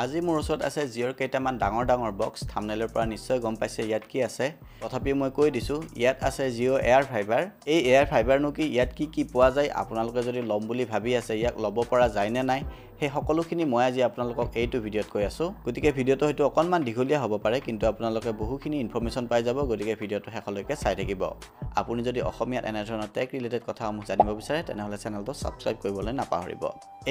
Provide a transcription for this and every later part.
আজি মোৰ ওচৰত আছে জিঅ'ৰ কেইটামান ডাঙৰ ডাঙৰ বক্স। থাম্বনেইলৰ পৰা নিশ্চয় গম পাইছে ইয়াত কি আছে, তথাপিও মই কৈ দিছোঁ। ইয়াত আছে জিঅ' এয়াৰ ফাইবাৰ। এই এয়াৰ ফাইবাৰনো কি, ইয়াত কি কি পোৱা যায়, আপোনালোকে যদি ল'ম বুলি ভাবি আছে ইয়াক ল'ব পৰা যায় নে নাই, সেই সকলোখিনি মই আজি আপোনালোকক এইটো ভিডিঅ'ত কৈ আছোঁ। গতিকে ভিডিঅ'টো হয়তো অকণমান দীঘলীয়া হ'ব পাৰে, কিন্তু আপোনালোকে বহুখিনি ইনফৰ্মেশ্যন পাই যাব। গতিকে ভিডিঅ'টো শেষলৈকে চাই থাকিব। আপুনি যদি অসমীয়াত এনেধৰণৰ টেক ৰিলেটেড কথাসমূহ জানিব বিচাৰে তেনেহ'লে চেনেলটো ছাবস্ক্ৰাইব কৰিবলৈ নাপাহৰিব।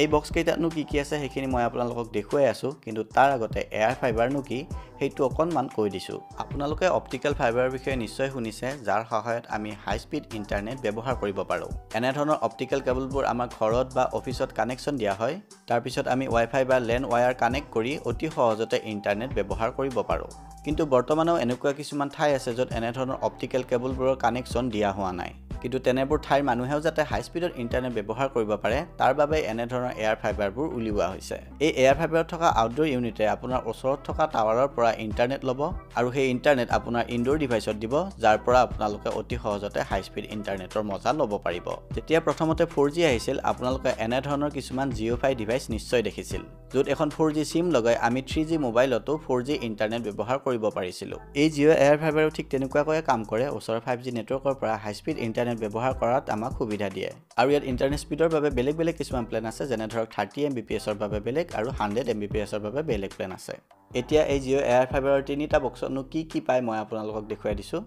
এই বক্সকেইটাতনো কি কি আছে সেইখিনি মই আপোনালোকক দেখুৱাই আছোঁ, কিন্তু তাৰ আগতে এয়াৰ ফাইবাৰনো কি সেইটো অকণমান কৈ দিছোঁ। আপোনালোকে অপ্টিকেল ফাইবাৰৰ বিষয়ে নিশ্চয় শুনিছে, যাৰ সহায়ত আমি হাই স্পীড ইণ্টাৰনেট ব্যৱহাৰ কৰিব পাৰোঁ। এনেধৰণৰ অপ্টিকেল কেবলবোৰ আমাৰ ঘৰত বা অফিচত কানেকশ্যন দিয়া হয়। তাৰপিছত আমি ৱাইফাই বা লেন ৱায়াৰ কানেক্ট কৰি অতি সহজতে ইণ্টাৰনেট ব্যৱহাৰ কৰিব পাৰোঁ। কিন্তু বৰ্তমানেও এনেকুৱা কিছুমান ঠাই আছে য'ত এনেধৰণৰ অপ্টিকেল কেবলবোৰৰ কানেকশ্যন দিয়া হোৱা নাই। কিন্তু তেনেবোৰ ঠাইৰ মানুহেও যাতে হাই স্পীডত ইণ্টাৰনেট ব্যৱহাৰ কৰিব পাৰে তাৰ বাবে এনেধৰণৰ এয়াৰ ফাইবাৰবোৰ উলিওৱা হৈছে। এই এয়াৰ ফাইবাৰত থকা আউটড'ৰ ইউনিটে আপোনাৰ ওচৰত থকা টাৱাৰৰ পৰা ইণ্টাৰনেট ল'ব আৰু সেই ইণ্টাৰনেট আপোনাৰ ইনড'ৰ ডিভাইচত দিব, যাৰ পৰা আপোনালোকে অতি সহজতে হাই স্পীড ইণ্টাৰনেটৰ মজা ল'ব পাৰিব। যেতিয়া প্ৰথমতে 4G আহিছিল, আপোনালোকে এনেধৰণৰ কিছুমান জিঅ' ফাই ডিভাইচ নিশ্চয় দেখিছিল, য'ত এখন 4G SIM লগাই আমি 3G মোবাইলতো 4G internet ব্যৱহাৰ কৰিব পাৰিছিলোঁ। এই জিঅ' এয়াৰ ফাইবাৰো ঠিক তেনেকুৱাকৈয়ে কাম কৰে। ওচৰৰ 5G নেটৱৰ্কৰ পৰা হাই স্পীড ইণ্টাৰনেট ব্যৱহাৰ কৰাত আমাক সুবিধা দিয়ে। আৰু ইয়াত ইণ্টাৰনেট স্পীডৰ বাবে বেলেগ বেলেগ কিছুমান প্লেন আছে, যেনে ধৰক 30 Mbps বাবে বেলেগ আৰু 100 Mbps বাবে বেলেগ প্লেন আছে। এতিয়া এই জিঅ' এয়াৰ ফাইবাৰৰ তিনিটা বক্সতনো কি কি পায় মই আপোনালোকক দেখুৱাই দিছোঁ।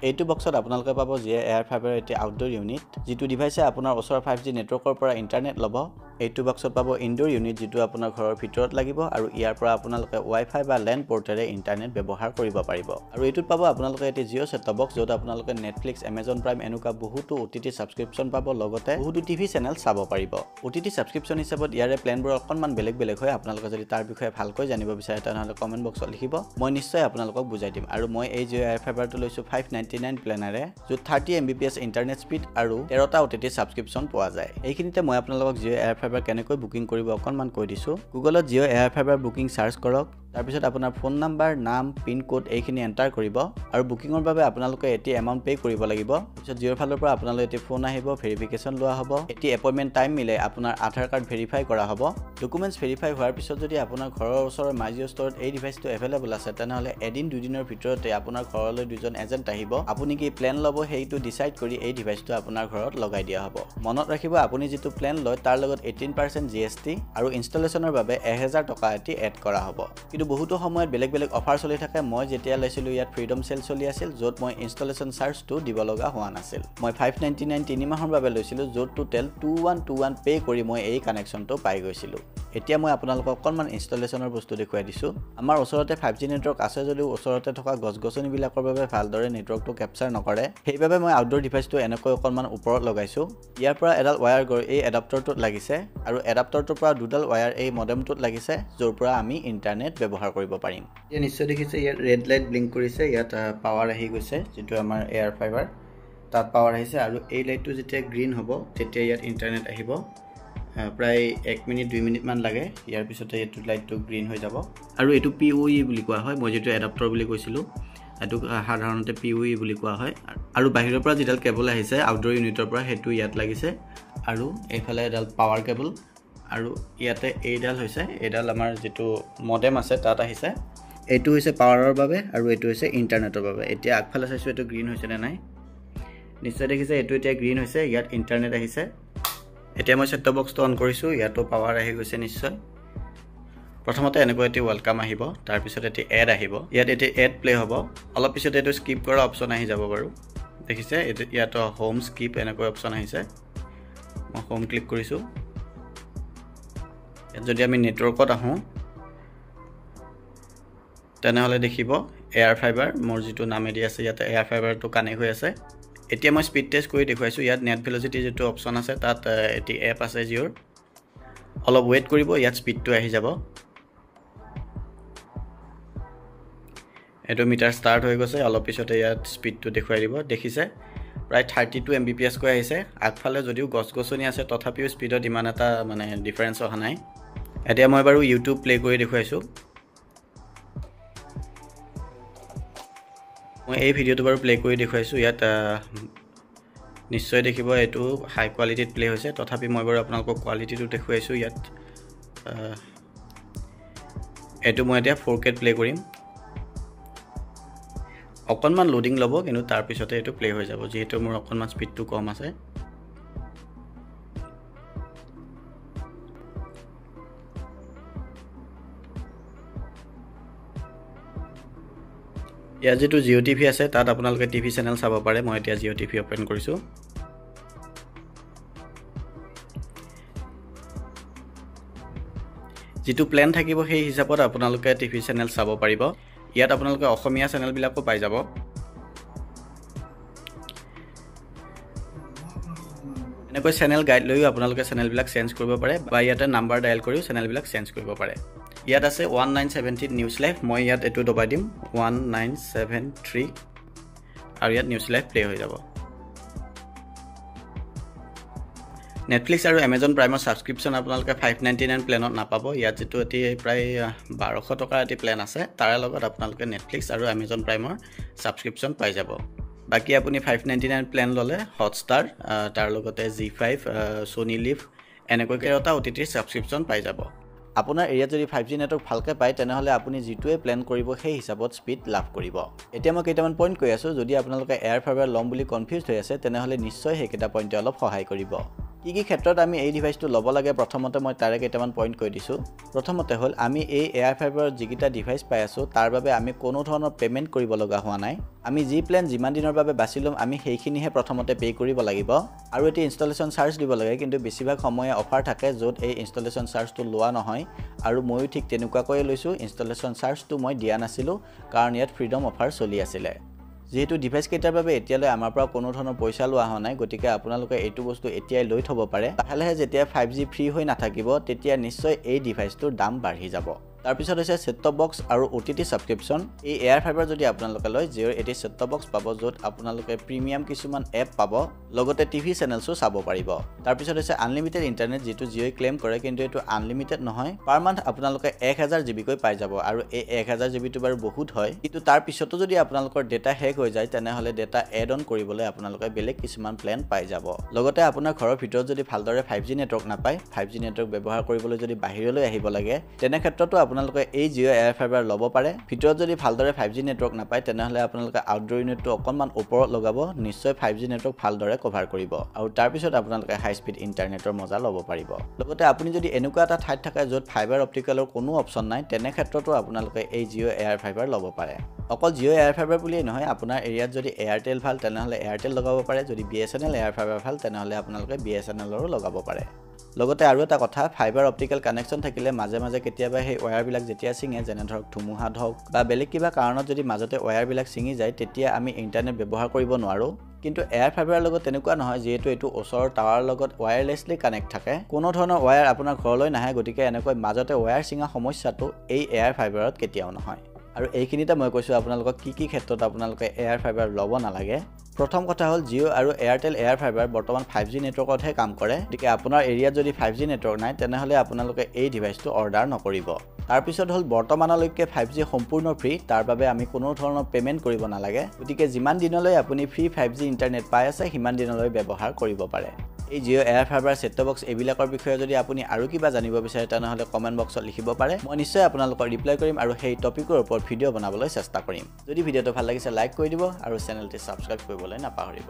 এইটো বক্সত আপোনালোকে পাব জিঅ' এয়াৰ ফাইবাৰৰ এটি আউটড'ৰ ইউনিট, যিটো ডিভাইচে আপোনাৰ ওচৰৰ 5G নেটৱৰ্কৰ পৰা ইণ্টাৰনেট ল'ব। এইটো বক্সত পাব ইনড'ৰ ইউনিট, যিটো আপোনাৰ ঘৰৰ ভিতৰত লাগিব আৰু ইয়াৰ পৰা আপোনালোকে ৱাইফাই বা লেন পৰ্টেৰে ইণ্টাৰনেট ব্যৱহাৰ কৰিব পাৰিব। আৰু এইটোত পাব আপোনালোকে এটি জিঅ' ছেট-টপ বক্স, য'ত আপোনালোকে নেটফ্লিক্স, এমেজন প্ৰাইম এনেকুৱা বহুতো OTT subscription পাব, লগতে বহুতো টিভি চেনেল চাব পাৰিব। OTT subscription হিচাপত ইয়াৰে প্লেনবোৰ অকণমান বেলেগ বেলেগ হয়। আপোনালোকে যদি তাৰ বিষয়ে ভালকৈ জানিব বিচাৰে তেনেহ'লে কমেণ্ট বক্সত লিখিব, মই নিশ্চয় আপোনালোকক বুজাই দিম। আৰু মই এই জিঅ' এয়াৰ ফাইবাৰটো লৈছোঁ 599 প্লেনেৰে, য'ত 30 Mbps internet speed আৰু 13টা OTT subscription পোৱা যায়। এইখিনিতে মই আপোনালোকক জিঅ' এয়াৰ ফাইবাৰ কেনেকৈ বুকিং কৰিব অকণমান কৈ দিছোঁ। গুগলত Jio air fibre booking search কৰক, তাৰপিছত আপোনাৰ ফোন নাম্বাৰ, নাম, পিনক'ড এইখিনি এণ্টাৰ কৰিব আৰু বুকিঙৰ বাবে আপোনালোকে এটি এমাউণ্ট পে' কৰিব লাগিব। পিছত জিঅ'ৰ ফালৰ পৰা আপোনালৈ এটি ফোন আহিব, ভেৰিফিকেশ্যন লোৱা হ'ব, এটি এপইণ্টমেণ্ট টাইম মিলাই আপোনাৰ আধাৰ কাৰ্ড ভেৰিফাই কৰা হ'ব। ডকুমেণ্টছ ভেৰিফাই হোৱাৰ পিছত যদি আপোনাৰ ঘৰৰ ওচৰৰ মাই জিঅ' ষ্ট'ৰত এই ডিভাইচটো এভেইলেবল আছে তেনেহ'লে এদিন দুদিনৰ ভিতৰতে আপোনাৰ ঘৰলৈ দুজন এজেণ্ট আহিব। আপুনি কি প্লেন ল'ব সেইটো ডিচাইড কৰি এই ডিভাইচটো আপোনাৰ ঘৰত লগাই দিয়া হ'ব। মনত ৰাখিব, আপুনি যিটো প্লেন লয় তাৰ লগত 18% GST আৰু ইনষ্টলেশ্যনৰ বাবে 1000 টকা এটি এড কৰা হ'ব। কিন্তু বহুতো সময়ত বেলেগ বেলেগ অফাৰ চলি থাকে। মই যেতিয়া লৈছিলোঁ ইয়াত ফ্ৰীডম চেল চলি আছিল, য'ত মই ইনষ্টলেশ্যন চাৰ্জটো দিব লগা হোৱা নাছিল। মই 599 3 মাহৰ বাবে লৈছিলোঁ, য'ত টোটেল 2121 পে' কৰি মই এই কানেকশ্যনটো পাই গৈছিলোঁ। এতিয়া মই আপোনালোকক অকণমান ইনষ্টলেশ্যনৰ বস্তু দেখুৱাই দিছোঁ। আমাৰ ওচৰতে 5G network আছে যদিও ওচৰতে থকা গছ গছনিবিলাকৰ বাবে ভালদৰে নেটৱৰ্কটো কেপচাৰ নকৰে। সেইবাবে মই আউটড'ৰ ডিভাইচটো এনেকৈ অকণমান ওপৰত লগাইছোঁ। ইয়াৰ পৰা এডাল ৱায়াৰ গৈ এই এডাপ্টাৰটোত লাগিছে আৰু এডাপ্টাৰটোৰ পৰা দুডাল ৱায়াৰ এই মডেমটোত লাগিছে, য'ৰ পৰা আমি ইণ্টাৰনেট ব্যৱহাৰ কৰিব পাৰিম। এতিয়া নিশ্চয় দেখিছে ইয়াত ৰেড লাইট ব্লিংক কৰিছে, ইয়াত পাৱাৰ আহি গৈছে, যিটো আমাৰ এয়াৰ ফাইবাৰ তাত পাৱাৰ আহিছে। আৰু এই লাইটটো যেতিয়া গ্ৰীণ হ'ব তেতিয়া ইয়াত ইণ্টাৰনেট আহিব। প্ৰায় 1 মিনিট 2 মিনিটমান লাগে, ইয়াৰ পিছতে এইটো লাইটটো গ্ৰীণ হৈ যাব। আৰু এইটো PoE বুলি কোৱা হয়, মই যিটো এডাপ্টাৰ বুলি কৈছিলোঁ এইটো সাধাৰণতে PoE বুলি কোৱা হয়। আৰু বাহিৰৰ পৰা যিডাল কেবল আহিছে আউটড'ৰ ইউনিটৰ পৰা সেইটো ইয়াত লাগিছে, আৰু এইফালে এডাল পাৱাৰ কেবল, আৰু ইয়াতে এইডাল হৈছে, এইডাল আমাৰ যিটো মডেম আছে তাত আহিছে। এইটো হৈছে পাৱাৰৰ বাবে আৰু এইটো হৈছে ইণ্টাৰনেটৰ বাবে। এতিয়া আগফালে চাইছোঁ এইটো গ্ৰীণ হৈছে নে নাই, নিশ্চয় দেখিছে এইটো এতিয়া গ্ৰীণ হৈছে, ইয়াত ইণ্টাৰনেট আহিছে। এতিয়া মই ছেট-টপ বক্সটো অন কৰিছোঁ, ইয়াতো পাৱাৰ আহি গৈছে নিশ্চয়। প্ৰথমতে এনেকুৱা এটি welcome আহিব, তাৰপিছত এটি এড আহিব, ইয়াত এটি এড প্লে' হ'ব। অলপ পিছত এইটো স্কিপ কৰা অপশ্যন আহি যাব বাৰু, দেখিছে এইটো ইয়াত হোম স্কিপ এনেকৈ অপশ্যন আহিছে। মই হোম ক্লিক কৰিছোঁ। ইয়াত যদি আমি নেটৱৰ্কত আহোঁ তেনেহ'লে দেখিব এয়াৰ ফাইবাৰ, মোৰ যিটো নামেদি আছে ইয়াতে এয়াৰ ফাইবাৰটো কানেক্ট হৈ আছে। এতিয়া মই স্পীড টেষ্ট কৰি দেখুৱাইছোঁ। ইয়াত নেট ভেলচিটি যিটো অপশ্যন আছে তাত এটি এপ আছে জিঅ'ৰ, অলপ ৱেইট কৰিব, ইয়াত স্পীডটো আহি যাব। এইটো মিটাৰ ষ্টাৰ্ট হৈ গৈছে, অলপ পিছতে ইয়াত স্পীডটো দেখুৱাই দিব। দেখিছে প্ৰায় 32 Mbps কৈ আহিছে। আগফালে যদিও গছ গছনি আছে তথাপিও স্পীডত ইমান এটা মানে ডিফাৰেঞ্চ অহা নাই। এতিয়া মই বাৰু ইউটিউব প্লে' কৰি দেখুৱাইছোঁ। মই এই ভিডিঅ'টো বাৰু প্লে' কৰি দেখুৱাইছোঁ। ইয়াত নিশ্চয় দেখিব এইটো হাই কোৱালিটিত প্লে' হৈছে, তথাপি মই বাৰু আপোনালোকক কোৱালিটিটো দেখুৱাইছোঁ। ইয়াত এইটো মই এতিয়া 4K play কৰিম। অকণমান লোডিং ল'ব, কিন্তু তাৰপিছতে এইটো প্লে হৈ যাব, যিহেতু মোৰ অকণমান স্পীডটো কম আছে। ইয়াত যিটো জিঅ' টিভি আছে তাত আপোনালোকে টিভি চেনেল চাব পাৰে। মই এতিয়া জিঅ' টিভি অ'পেন কৰিছোঁ। যিটো প্লেন থাকিব সেই হিচাপত আপোনালোকে টিভি চেনেল চাব পাৰিব। ইয়াত আপোনালোকে অসমীয়া চেনেলবিলাকো পাই যাব। এনেকৈ চেনেল গাইড লৈও আপোনালোকে চেনেলবিলাক চেঞ্জ কৰিব পাৰে বা ইয়াতে নাম্বাৰ ডায়েল কৰিও চেনেলবিলাক চেঞ্জ কৰিব পাৰে। ইয়াত আছে 1973 নিউজ লাইভ, মই ইয়াত এইটো দবাই দিম 1973 আৰু ইয়াত নিউজ লাইভ প্লে হৈ যাব। নেটফ্লিক্স আৰু এমেজন প্ৰাইমৰ ছাবস্ক্ৰিপশ্যন আপোনালোকে 599 প্লেনত নাপাব। ইয়াত যিটো এটি প্ৰায় 1200 টকাৰ এটি প্লেন আছে, তাৰে লগত আপোনালোকে নেটফ্লিক্স আৰু এমেজন প্ৰাইমৰ ছাবস্ক্ৰিপশ্যন পাই যাব। বাকী আপুনি 599 প্লেন ল'লে হটষ্টাৰ, তাৰ লগতে জি5, ছনী লিভ, এনেকৈ 13টা অ' টি টিৰ ছাবস্ক্ৰিপশ্যন পাই যাব। আপোনাৰ এৰিয়াত যদি 5G network ভালকৈ পায় তেনেহ'লে আপুনি যিটোৱে প্লেন কৰিব সেই হিচাপত স্পীড লাভ কৰিব। এতিয়া মই কেইটামান পইণ্ট কৈ আছোঁ, যদি আপোনালোকে এয়াৰ ফাইবাৰ ল'ম বুলি কনফিউজ হৈ আছে তেনেহ'লে নিশ্চয় সেইকেইটা পইণ্টে অলপ সহায় কৰিব। কি কি ক্ষেত্ৰত আমি এই ডিভাইচটো ল'ব লাগে প্ৰথমতে মই তাৰে কেইটামান পইণ্ট কৈ দিছোঁ। প্ৰথমতে হ'ল আমি এই এয়াৰ ফাইবাৰত যিকেইটা ডিভাইচ পাই আছোঁ তাৰ বাবে আমি কোনো ধৰণৰ পে'মেণ্ট কৰিব লগা হোৱা নাই। আমি যি প্লেন যিমান দিনৰ বাবে বাছি ল'ম আমি সেইখিনিহে প্ৰথমতে পে' কৰিব লাগিব আৰু এটি ইনষ্টলেশ্যন চাৰ্জ দিব লাগে, কিন্তু বেছিভাগ সময়ে অফাৰ থাকে য'ত এই ইনষ্টলেশ্যন চাৰ্জটো লোৱা নহয় আৰু ময়ো ঠিক তেনেকুৱাকৈয়ে লৈছোঁ। ইনষ্টলেশ্যন চাৰ্জটো মই দিয়া নাছিলোঁ কাৰণ ইয়াত ফ্ৰীডম অফাৰ চলি আছিলে। যিহেতু ডিভাইচকেইটাৰ বাবে এতিয়ালৈ আমাৰ পৰা কোনো ধৰণৰ পইচা লোৱা হোৱা নাই, গতিকে আপোনালোকে এইটো বস্তু এতিয়াই লৈ থ'ব পাৰে। লাহে লাহে যেতিয়া 5G free হৈ নাথাকিব তেতিয়া নিশ্চয় এই ডিভাইচটোৰ দাম বাঢ়ি যাব। তাৰপিছত হৈছে ছেট টপ বক্স আৰু অ' টি টি ছাবস্ক্ৰিপশ্যন। এই এয়াৰ ফাইবাৰ যদি আপোনালোকে লয় জিঅ'ৰ এটি ছেট টপ বক্স পাব য'ত আপোনালোকে প্ৰিমিয়াম কিছুমান এপ পাব, লগতে টিভি চেনেলছো চাব পাৰিব। তাৰপিছত হৈছে আনলিমিটেড ইণ্টাৰনেট, যিটো জিঅ'ই ক্লেইম কৰে কিন্তু এইটো আনলিমিটেড নহয়। পাৰ মান্থ আপোনালোকে 1000 জিবিকৈ পাই যাব আৰু এই 1000 জিবিটো বাৰু বহুত হয়, কিন্তু তাৰ পিছতো যদি আপোনালোকৰ ডেটা শেষ হৈ যায় তেনেহ'লে ডেটা এড অন কৰিবলৈ আপোনালোকে বেলেগ কিছুমান প্লেন পাই যাব। লগতে আপোনাৰ ঘৰৰ ভিতৰত যদি ভালদৰে 5G network নাপায়, 5G network ব্যৱহাৰ কৰিবলৈ যদি বাহিৰলৈ আহিব লাগে তেনে ক্ষেত্ৰতো আপোনালোকে এই জিঅ' এয়াৰ ফাইবাৰ ল'ব পাৰে। ভিতৰত যদি ভালদৰে 5G network নাপায় তেনেহ'লে আপোনালোকে আউটডোৰ ইউনিটটো অকণমান ওপৰত লগাব, নিশ্চয় 5G network ভালদৰে কভাৰ কৰিব আৰু তাৰপিছত আপোনালোকে হাই স্পীড ইণ্টাৰনেটৰ মজা ল'ব পাৰিব। লগতে আপুনি যদি এনেকুৱা এটা ঠাইত থাকে য'ত ফাইবাৰ অপ্টিকেলৰ কোনো অপশ্যন নাই তেনে ক্ষেত্ৰতো আপোনালোকে এই জিঅ' এয়াৰ ফাইবাৰ ল'ব পাৰে। অকল জিঅ' এয়াৰ ফাইবাৰ বুলিয়েই নহয়, আপোনাৰ এৰিয়াত যদি এয়াৰটেল ভাল তেনেহ'লে এয়াৰটেল লগাব পাৰে, যদি BSNL air fibre ভাল তেনেহ'লে আপোনালোকে BSNLৰো লগাব পাৰে। লগতে আৰু এটা কথা, ফাইবাৰ অপ্টিকেল কানেকশ্যন থাকিলে মাজে মাজে কেতিয়াবা সেই ৱায়াৰবিলাক যেতিয়া ছিঙে, যেনে ধৰক ধুমুহাত হওক বা বেলেগ কিবা কাৰণত যদি মাজতে ৱায়াৰবিলাক ছিঙি যায় তেতিয়া আমি ইণ্টাৰনেট ব্যৱহাৰ কৰিব নোৱাৰোঁ। কিন্তু এয়াৰ ফাইবাৰৰ লগত তেনেকুৱা নহয়, যিহেতু এইটো ওচৰৰ টাৱাৰৰ লগত ৱায়াৰলেছলি কানেক্ট থাকে, কোনো ধৰণৰ ৱায়াৰ আপোনাৰ ঘৰলৈ নাহে, গতিকে এনেকৈ মাজতে ৱায়াৰ ছিঙা সমস্যাটো এই এয়াৰ ফাইবাৰত কেতিয়াও নহয়। আৰু এইখিনিতে মই কৈছোঁ আপোনালোকক কি কি ক্ষেত্ৰত আপোনালোকে এয়াৰ ফাইবাৰ ল'ব নালাগে। প্ৰথম কথা হ'ল জিঅ' আৰু এয়াৰটেল এয়াৰ ফাইবাৰ বৰ্তমান 5G নেটৱৰ্কতহে কাম কৰে, গতিকে আপোনাৰ এৰিয়াত যদি 5G network নাই তেনেহ'লে আপোনালোকে এই ডিভাইচটো অৰ্ডাৰ নকৰিব। তাৰপিছত হ'ল বৰ্তমানলৈকে 5G সম্পূৰ্ণ ফ্ৰী, তাৰ বাবে আমি কোনো ধৰণৰ পে'মেণ্ট কৰিব নালাগে, গতিকে যিমান দিনলৈ আপুনি ফ্ৰী 5G internet পাই আছে সিমান দিনলৈ ব্যৱহাৰ কৰিব পাৰে। এই Jio' air fibre set top box এইবিলাকৰ বিষয়ে যদি আপুনি আৰু কিবা জানিব বিচাৰে তেনেহ'লে কমেণ্ট বক্সত লিখিব পাৰে, মই নিশ্চয় আপোনালোকক ৰিপ্লাই কৰিম আৰু সেই টপিকৰ ওপৰত ভিডিঅ' বনাবলৈ চেষ্টা কৰিম। যদি ভিডিঅ'টো ভাল লাগিছে লাইক কৰি দিব আৰু চেনেলটি ছাবস্ক্ৰাইব কৰিবলৈ নাপাহৰিব।